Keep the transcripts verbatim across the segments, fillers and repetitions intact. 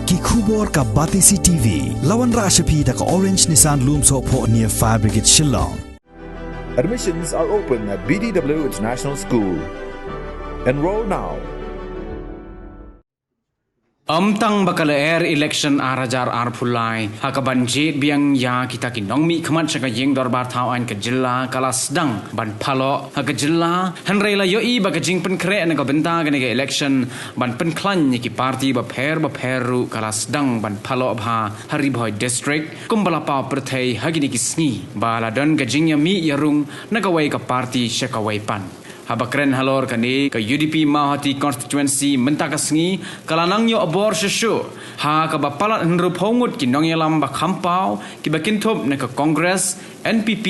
Ki khubor ka Batesi T V, la wanrah sha phi da ka Orange Nissan Lumsohphoh near Fire Brigade Shillong. Admissions are open at B D W International School. Enroll now. Ym tang ba ka lyer election ar hajar arphew lai, ha kaban jied biang ïa kita ki nongmihkhmat sha ka ïing dorbar thaw aiñ ka jylla ka la sdang ban phaloh ha ka jylla, hynrei la ïohi ba ka jingpynkhreh na ka bynta kane ka election ban pynkhlaiñ ïa ki parti bapher bapher ruh ka la sdang ban phaloh bha ha Ri Bhoi District, kumba la paw pyrthei ha kine ki sngi ba la don ka jingïamih ïarung na kawei ka parti sha kawei pat. Haba kren halor kane, ka U D P Mawhati Constituency mynta ka sngi ka la nang ïoh bor shuh shuh, ha kaba palat hynriewphew ngut ki nongïalam ba kham paw kiba kynthup na ka Congress, N P P,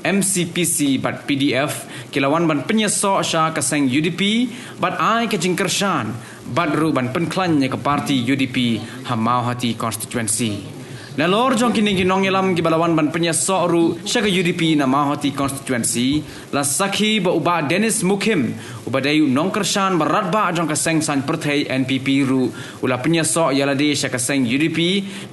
M C P C bad P D F ki la wan ban pynïasoh sha ka seng U D P bad ai ka jingkyrshan bad ruh ban pynkhlaiñ ïa ka parti U D P ha Mawhati Constituency. Nalor jong kine ki nongïalam kiba la wan ban pynïasoh ruh sha ka U D P na Mawhati Constituency, la sakhi ba u Bah Dennis Mukhim, uba dei u nongkyrshan ba radbah jong ka seng saiñ pyrthei N P P ruh, u la pynïasoh ïalade sha ka seng U D P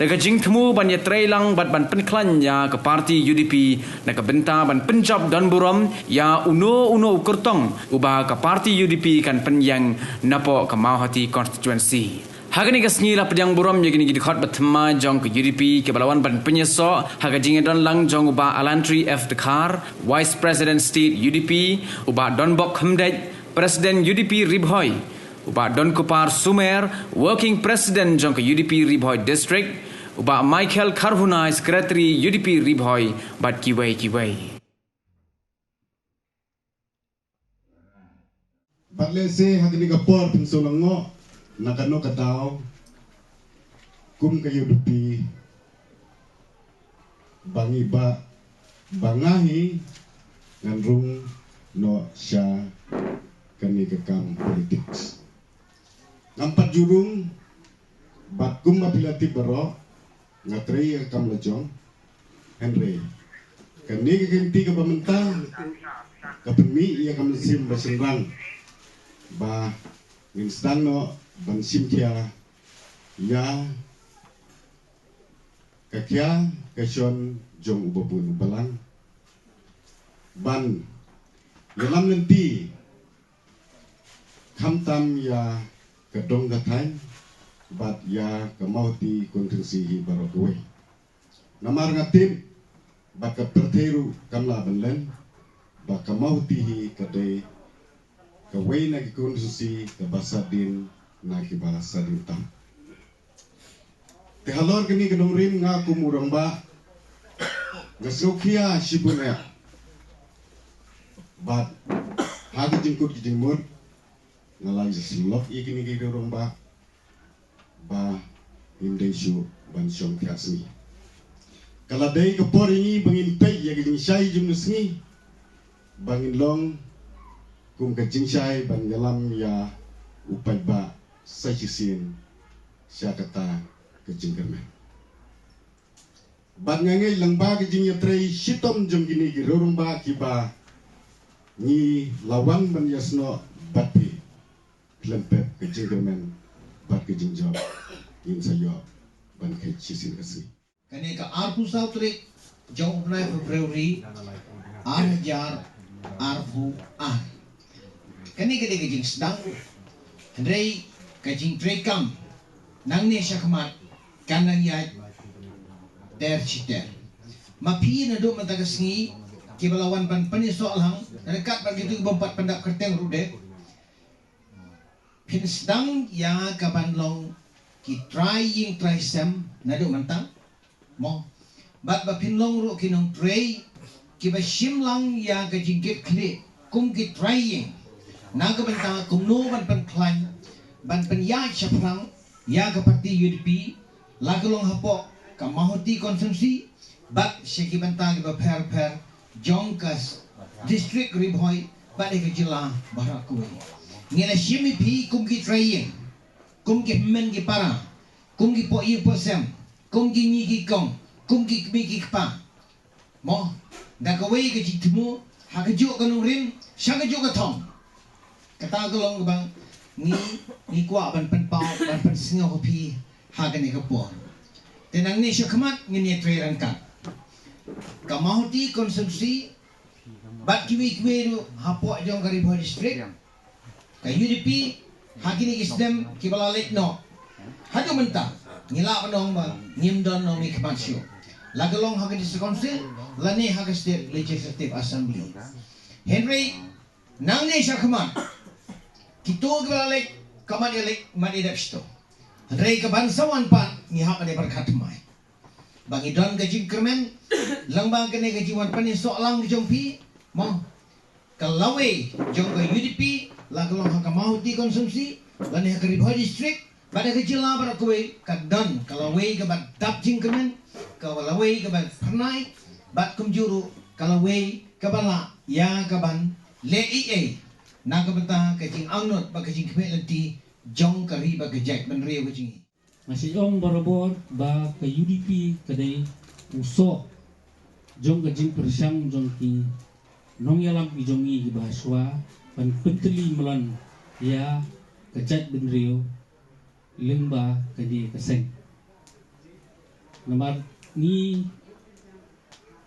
da ka jingthmu ban ïatreilang bad ban pynkhlaiñ ïa ka parti U D P na ka bynta ban pynjop donburom ïa uno uno u kyrtong uba ka parti U D P kan pynïeng napoh ka Mawhati Constituency. Ha kane ka sngi la pdiang burom ïa kine ki dkhot ba thymmai jong ka U D P kiba la wan ban pynïasoh ha ka jingïadonlang jong u Bah Alantri F Dkhar, Vice President State U D P, u Bah Donbok Khymdeit, President U D P Ri Bhoi, u Bah Donkupar Sumer, Working President jong ka U D P Ri Bhoi District, u Bah Michael Kharhunai, Secretary U D P Ri Bhoi, bad kiwei kiwei. Bad lehse ha kane ka por phin sngewlyngngoh na kano ka daw kum ka U D P ba ngi ba, ba nga hi ngan rung noh sha kane ka kam politics. Ngam pat ju rung bad kumba phi la tip baroh nga trei ïa ka kam la jong. Hynrei kane ka kynti kaba mynta ka pynmih ïa ka mynsiem ba shynrang ba ngin sdang noh ban shim khia ïa ka khia ka shon jong u babun u balang ban ïalam lynti khamtam ïa ka dong ka thaiñ bad ïa ka Mawhati constituency hi baroh kawei. Namar nga tip ba ka pyrthei ruh kam lah ban len ba ka Mawhati hi ka dei kawei na ki constituency kaba sah dien na kiba sah dien tam. Te halor kane ka nongrim nga kum u rangbah nga sngewkhia shibun eh. Bad ha ka jingkut ka jingmut nga la ïa sylok ïa kine ki rangbah ba ngin dei shuh ban shong thiah sngi. Ka la dei ka por ïa ngi ba ngin peit ïa ka jingshai jong ka sngi ba ngin long kum ka jingshai ban ïalam ïa u paidbah sa shisien sha kata ka jingkyrmen. Bad nga ngeit lyngba ka jingïatrei shitom jong kine ki rangbah kiba ngi la wan ban ïasnoh bad phi khlem pep ka jingkyrmen bad ka jingjop ngin sa ïoh ban kheit shisien ka sngi. Kane ka arphew saw tarik jong u bnai February ar hajar arphew ar. Kane ka dei ka jingsdang, hynrei ka jingtreikam nangne shakhmat kan nang ïaid ter shi ter. Ma phi naduh mynta ka sngi kiba la wan ban pynïasoh lang ryngkat bad kito ki bym pat pyndap kyrteng ruh de, phin sdang ïa ka ban long ki trai ïing trai sem naduh mynta mo. Bad ba phin long ruh ki nongtrei kiba shim lang ïa ka jingkit khlieh kum ki trai ïing na ka bynta kumno ban pynkhlaiñ ban pynïaid shaphrang ïa ka parti U D P, la ka long hapoh ka Mawhati constituency bad sha ki bynta kiba pher pher jong ka s-, district Ri Bhoi bad ïa ka jylla baroh kawei. Ngi la shim ïa phi kum ki trai ïing, kum ki hynmen ki para, kum ki poh ïing poh sem, kum ki ñi ki kong, kum ki kmie ki kpa. Mo, da kawei ka jingthmu ha kajuh ka nongrim sha kajuh ka thong. Kata ka long kaba ngi, ngi kwah ban pynpaw, ban pynsngew ha phi Ha kane ka por. Te nangne shakhmat ngin ïatrei ryngkat. Ka Mawhati constituency bad kiwei kiwei ruh hapoh jong ka Ri Bhoi District. Ka U D P ha kine ki snem kiba la leit noh. Haduh mynta ngi lah ban ong ba ngim don nongmihkhmat shuh. La ka long ha ka District Council lane ha ka State Legislative Assembly. Hynrei nangne shakhmat kito kiba la leit ka mat ïa leit mat ïa dep shito. Hynrei ka ban sa wan pat ngi hap ban ïa pyrkhat thymmai ba ngi don ka jingkyrmen lyngba kane ka jingwan pynïasoh lang ka jong phi. Mo, ka lawei jong ka U D P, la ka long ha ka Mawhati constituency lane ha ka Ri Bhoi District bad ha ka jylla baroh kawei, ka don ka lawei kaba dap jingkyrmen, ka lawei kaba phyrnai bad kumjuh ruh ka lawei kaba lah ïa ka ban leh ei ei na ka bynta ka jingangnud bad ka jingkhmih lynti jong ka ri bad ka jaitbynriew ka jong ngi. Nga shu ong barabor ba ka U D P ka dei u soh jong ka jingpyrshang jong ki nongïalam ki jong ngi kiba shuwa ban pyntylli mlien ïa ka jaitbynriew lyngba kane ka seng. Namar ngi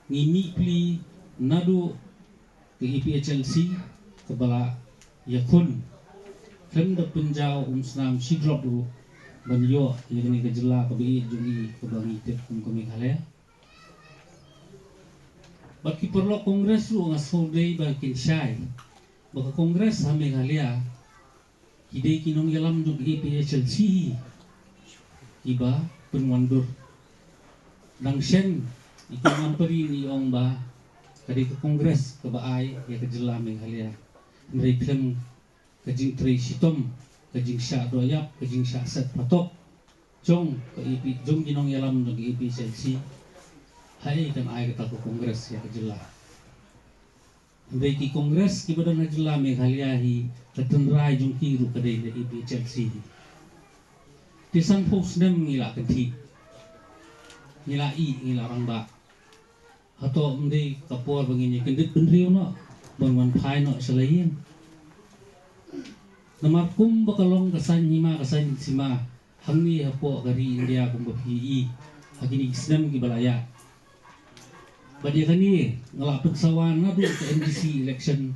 ngi mih pli naduh ka A P H L C kaba la ïakhun khlem da pynjaw umsnam shi drop ruh ban ïoh ïa kane ka jylla kaba ïeit jong ngi kaba ngi tip kum ka Meghalaya. Bad ki paralok Congress ruh nga sngewdei ba kin shai ba ka Congress ha Meghalaya ki dei ki nongïalam jong ka A P H L C hi kiba pynwandur. Dang shen i kong Ampari i ong ba ka dei ka Congress kaba ai ïa ka jylla Meghalaya. Hynrei khlem ka jingtrei shitom, ka jingshah dohïap, ka jingshah set patok jong ka A P, jong ki nongïalam jong ka A P H L C, haei kan ai kata ka Congress ïa ka jylla. Hynrei ki Congress kiba don ha jylla Meghalaya hi ka tynrai jong ki ruh ka dei na A P H L C hi. Te sanphew snem ngi la kynthih, ngi la ih, ngi la rangbah. Hato ym dei ka por ba ngin ïa kyndit bynriew noh ban wan phai noh sha la ïing? Namar kumba ka long ka saiñ hima ka saiñ sima hangne hapoh ka ri India kumba phi i ha kine ki snem kiba la ïaid. Bad ïa kane nga la pynsawa naduh ka M D C election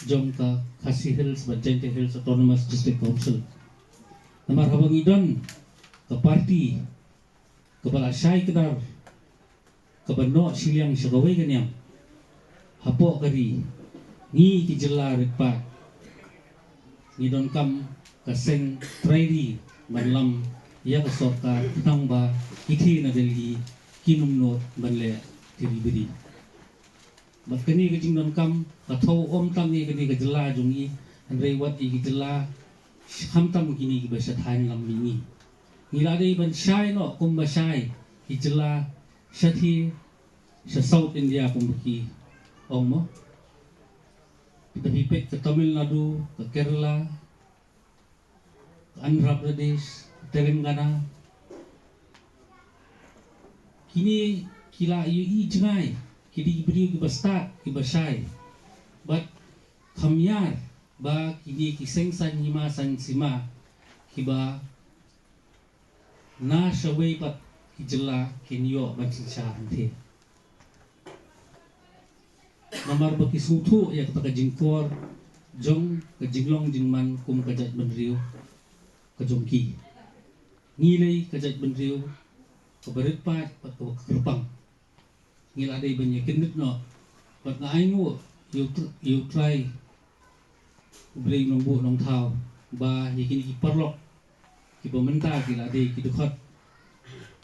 jong ka Khasi Hills bad Jaintia Hills Autonomous District Council. Namar haba ngi don ka party kaba la shai kdar kaba noh shiliang sha kawei ka niam hapoh ka ri, ngi ki jylla rit paid ngi donkam ka seng trai ri ban lam ïa ka sorkar, khnang ba ki thie na Delhi kin ym nud ban leh tiri biri. Bad kane ka jingdonkam ka thew ym tang ïa kane ka jylla jong ngi, hynrei wat ïa ki jylla khamtam kine kiba sha thaiñ lam bad ngi. Ngi la dei ban shai noh kumba shai ki jylla shathie sha South India kumba ki ong, mo. Lada phi peit ka Tamil Nadu, ka Kerala, ka Andhra Pradesh, ka Telangana, kine ki la ïohi jngai, ki dei ki briew kiba stad, kiba shai. Bad kham ïar ba kine ki seng saiñ hima saiñ sima kiba na shawei pat ki jylla kin ïoh ban synshar hangtei. Namar ba ki sngewthuh ïa kata ka jingkor jong ka jinglong jingman kum ka jaitbynriew ka jong ki. Ngi lei ka jaitbynriew kaba rit paid bad kaba kyrpang. Ngi la dei ban ïa kyndit noh bad nga ainguh ïa u tr-, ïa u Trai U Blei u nongbuh nongthaw ba ïa kine ki paralok kiba mynta ki la dei ki dkhot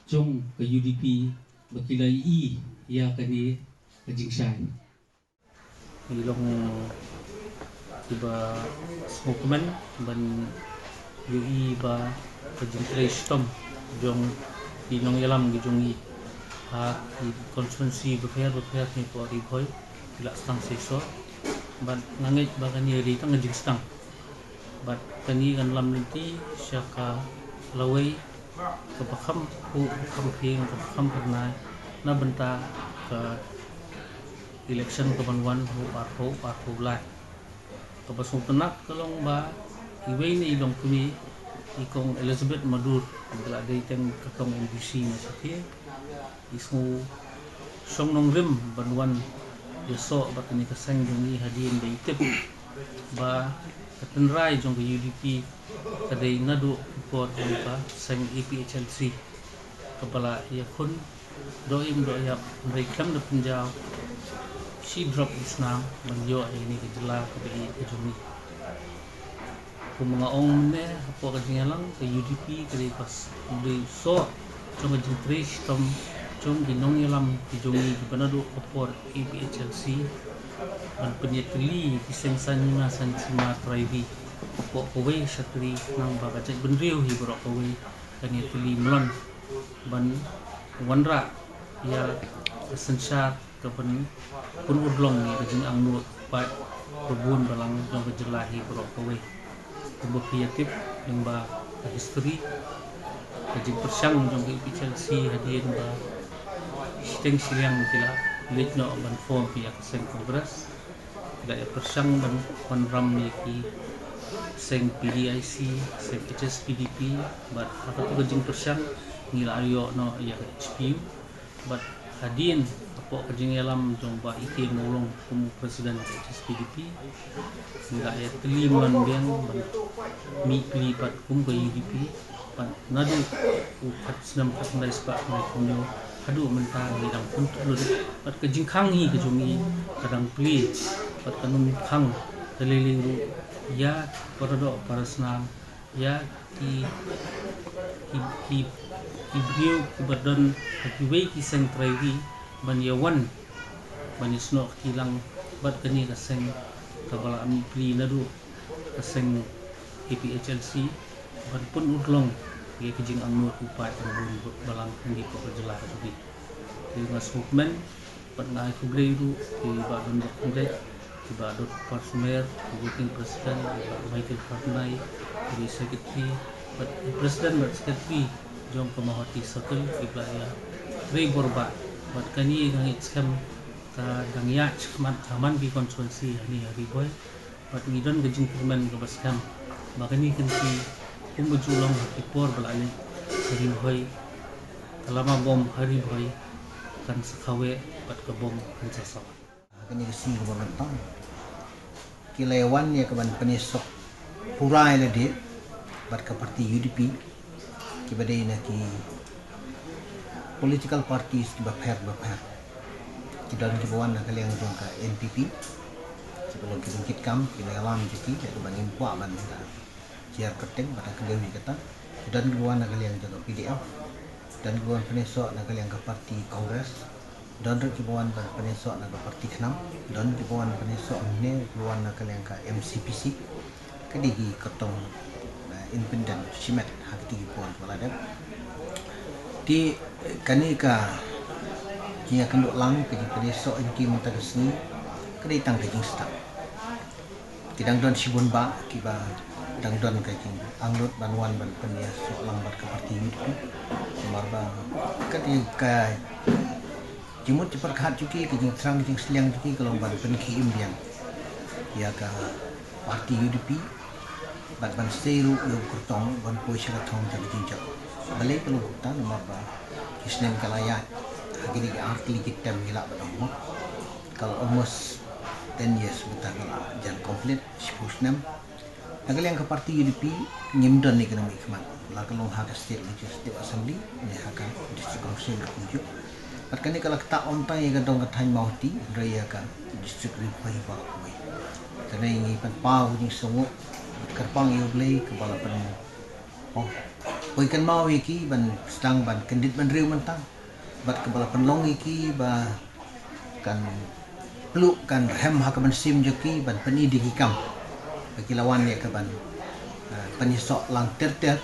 jong ka U D P ba ki la ïohi ïa kane ka jingshai. Ngi long kiba sngewkmen ban ïohi ba ka jingtrei shitom jong ki nongïalam ki jong ngi ha ki constituency bapher bapher hapoh Ri Bhoi ki la sdang shisha. Bad nga ngeit ba kane dei tang ka jingsdang. Bad kane kan lam lynti sha ka lawei kaba kham khuid, kham phylla, kaba kham phyrnai na bynta ka election kaban wan ha u arphew arphew lai. Kaba sngewtynnat ka long ba iwei na i longkmie I Kong Elizabeth Madur, ka la dei teng ka tong MDC na Sathied, i sngew shong nongrim ban wan ïasoh bad kane ka seng jong ngi hadien ba i tip ba ka tynrai jong ka UDP ka dei naduh ki por jong ka seng APHLC, kaba la ïakhun doh im doh ïap, hynrei khlem da pynjaw shi drop ki snam ban ïoh ïa kane ka jylla kaba ïeit ka jong ngi. Kumba nga ong mynne, hapoh ka jingïalang ka UDP ka dei ka s-, dei soh jong ka jingtrei shitom jong ki nongïalam ki jong ngi kiba naduh ka por APHLC ban pynïatylli ki seng saiñ hima saiñ sima trai ri hapoh kawei ka shatri, khnang ba ka jaitbynriew hi baroh kawei kan ïatylli mlien ban wanrah ïa ka synshar kaban pynurlong ïa ka jingangnud paid ba bun balang jong ka jylla hi baroh kawei. Kumba phi ïa tip lyngba ka history, ka jingpyrshang jong ka APHLC hadien ba shiteng shiliang ki la leit noh ban form ïa ka seng Congress. Ki la ïa pyrshang ban wanrah ïa ki seng PDIC, seng HSPDP, bad ha katu ka jingpyrshang ngi la ïoh noh ïa ka HPU. Bad hadien hapoh ka jingïalam jong Bah E K Mawlong kum u president ka HSPDP, ngi la ïatylli mlien biang ban mih plie pat kum ka UDP. Bad naduh u khat snem khatkhyndai spah khyndai phew hynñiew haduh mynta ngi dang pynthut lut, bad ka jingkhang hi ka jong ngi ka dang plie, bad kan ym khang da lei lei ruh ïa para doh para snam, ïa ki, ki, ki, ki briew kiba don ha kiwei ki seng trai ri ban ïa wan ban ïa snoh kti lang bad kane ka seng kaba la mih plie naduh ka seng APHLC ban pynurlong ïa ka jingangnud u paid u bun balang hangne hapoh ka jylla ka jong ngi. Te nga sngewkmen bad nga ai khublei ruh ïa i Bah Donbok Khyndait, i Bah Dr Sumer, i Working President, i Bah Michael Kharnai, i Secretary bad i President bad Secretary jong ka Mawhati Circle kiba la ïa trei bor bha. Bad kane ka ngeit skhem ka dang ïaid shakhmat ha man ki constituency hangne ha Ri Bhoi. Bad ngi don ka jingkyrmen kaba skhem ba kane kan sa kumba ju long ha ki por ba la leit, ka Ri Bhoi, ka lama bom ha Ri Bhoi kan sa khawe bad ka bom kan sa sawa. Ha kane ka sngi kaba mynta ki la ïa wan ïa kaban pynïasoh pura ïa lade bad ka party UDP, kiba dei na ki political parties kiba pher bapher. Ki don kiba wan na ka liang jong ka NPP, kiba long ki ryngkat kam, ki nongïalam jong ki, ïa kaban ym kwah ban ka jia kyrteng, bad ha ka liang jong kata ki don kiba wan na ka liang jong ka PDF, don kiba wan pynïasoh na ka liang ka party Congress, don ruh kiba wan ban pynïasoh na ka party KHNAM, don kiba wan pynïasoh ne kiba wan na ka liang ka MCPC. Ka dei ki kyrtong, eh, independent shimet ha kiti ki por ba la dep. Te, eh, kane ka jingïakynduh lang, ka jingpynïasoh ïa ki mynta ka sngi, ka dei tang ka jingstad. Ki dang don shibun bah kiba dang don ka jingangnud ban wan ban pynïasoh lang bad ka party UDP. Namar ba ka dei ka jingmut jingpyrkhat jong ki, ka jingthrang ka jingsliang jong ki ka long ban pynkhie im biang ïa ka party UDP bad ban sei ruh ïa u kyrtong ban poi sha ka thong jong ka jingjop. Balei ka long kumta? Namar ba ki snem ka la ïaid ha kine ki ar tylli ki term ngi lah ban ong mo. Ka la almost ten years mynta ka la jan complete, shiphew snem. Na ka liang ka party UDP ngim don ïa kane ka mihkhmat, la ka long ha ka State Legislative Assembly ne ha ka District Council ruh kumjuh. Bad kane ka la ktah ym tang ïa ka dong ka thaiñ Mawhati hynrei ïa ka District Ri Bhoi baroh kawei. Te ngi pynpaw ka jingsngewnguh bad kyrpang ïa U Blei kaba la pyn, oh, poi kynmaw ïa ki ban sdang ban kyndit bynriew mynta. Bad kaba la pynlong ïa ki ba kan pluh kan rhem ha ka mynsiem jong ki ban pyni da ki kam ba ki la wan ïa kaban, eh, pynïasoh lang ter ter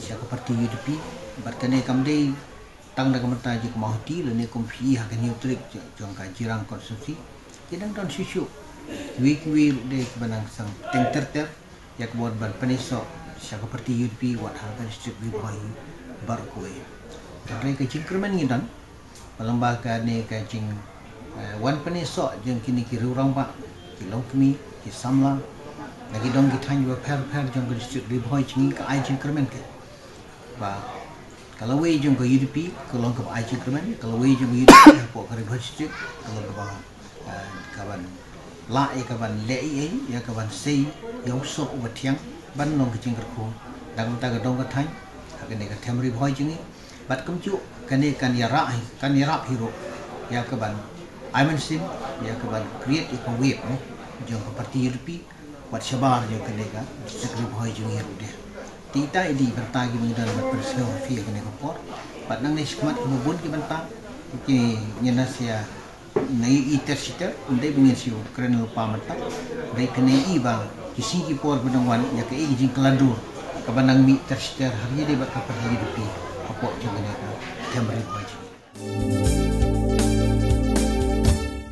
sha ka party UDP. Bad kane kam dei tang na ka bynta jong ka Mawhati lane kum phi i ha ka Hynñiewtrep jong ka Jirang constituency. Ki dang don shuh shuh kiwei kiwei ruh de kiba nang sdang teng ter ter ïa ka bor ban pynïasoh sha ka party UDP wat ha ka District Ri Bhoi baroh kawei. Hynrei ka jingkyrmen ngi don ba lyngba kane ka jing, eh, wan pynïasoh jong kine ki rangbah, ki longkmie, ki samla, Na ki dong ki thaiñ ba pher pher jong ka district Ri Bhoi jong ngi ka ai jingkyrmen ka. Ba ka lawei jong ka U D P ka long kaba ai jingkyrmen, ka lawei jong ka U D P hapoh ka Ri Bhoi district ka long kaba, ah, kaban lah ïa kaban leh ïa, ïa kaban sei ïa u soh uba thiang ban long ka jingkyrkhu da ka bynta ka dong ka thaiñ ha kane ka them Ri Bhoi jong ngi. Bad kumjuh kane kan ïarap hi, kan ïarap hi ruh ïa kaban ai mynsiem ïa kaban create ïa ka wave, no, jong ka party U D P wat shabar jong kane ka district Ri Bhoi jong ngi ruh de. Te ita i dei i bynta kiba ngi don ban pynsngew ha phi ha kane ka por. Bad nangne shakhmat kiba bun ki bynta ki ngin ïa sia na i ter shiter, ym dei ba ngin shu kren lypa mynta. Dei kane i ba ki sngi ki por ba dang wan ïa kaei ka jingkylla dur kaba nang mih ter shiter ha ri dei bad ka party U D P hapoh jong kane ka them Ri Bhoi jong ngi.